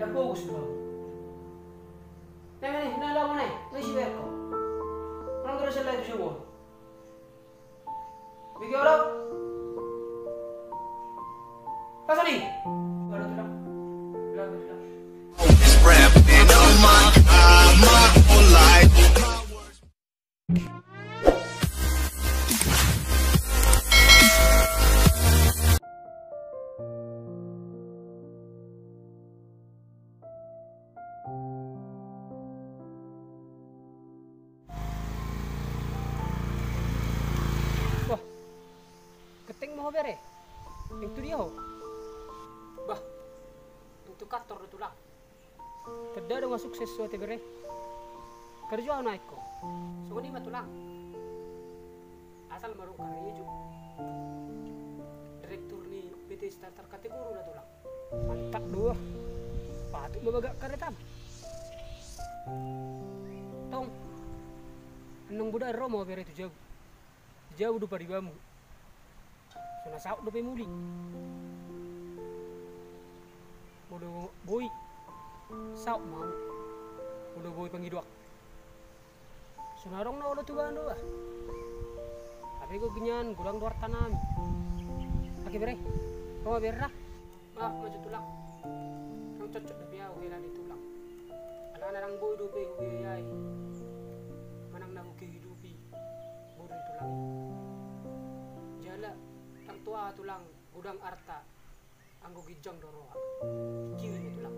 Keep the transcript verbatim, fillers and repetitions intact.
Ndang fokus tu. Nai, nai, nai, lawan nai. Nai si Berko. Orang terus selai tu semua. Bigi orang. Pasal ni. Baru tu dah. Bilang, bilang. Wah, genteng ma ho bere. Yang tu dia ho. Bah, yang tu kantor do tulang. Tanda do nga sukses ho ate bere. Karja ho na ingkon. Songon i ma tulang. Asal ma adong karja jo. Direktur ni P T Starter Kategori na tulang. Mantap do. Patut ma bagak kareta. Tong. Annon godang ro ma ho bere tu jabu. Jabu do paribanmu. So na saut dope muli. Molo boi saut ma. Molo boi pangidoan. So na adong na olo tubaon do bah. Hape godang nian godang do arta nami. Ate bere. Ro ma bere ra. Bah, maju tulang. Nang cocok dope au hela ni tulang. Alana nang boi dope hubiayai manang na hukehidupi boru ni tulang i. Jala nang tu aha tulang godang arta anggo ginjang do roha. Kiri ni tulang.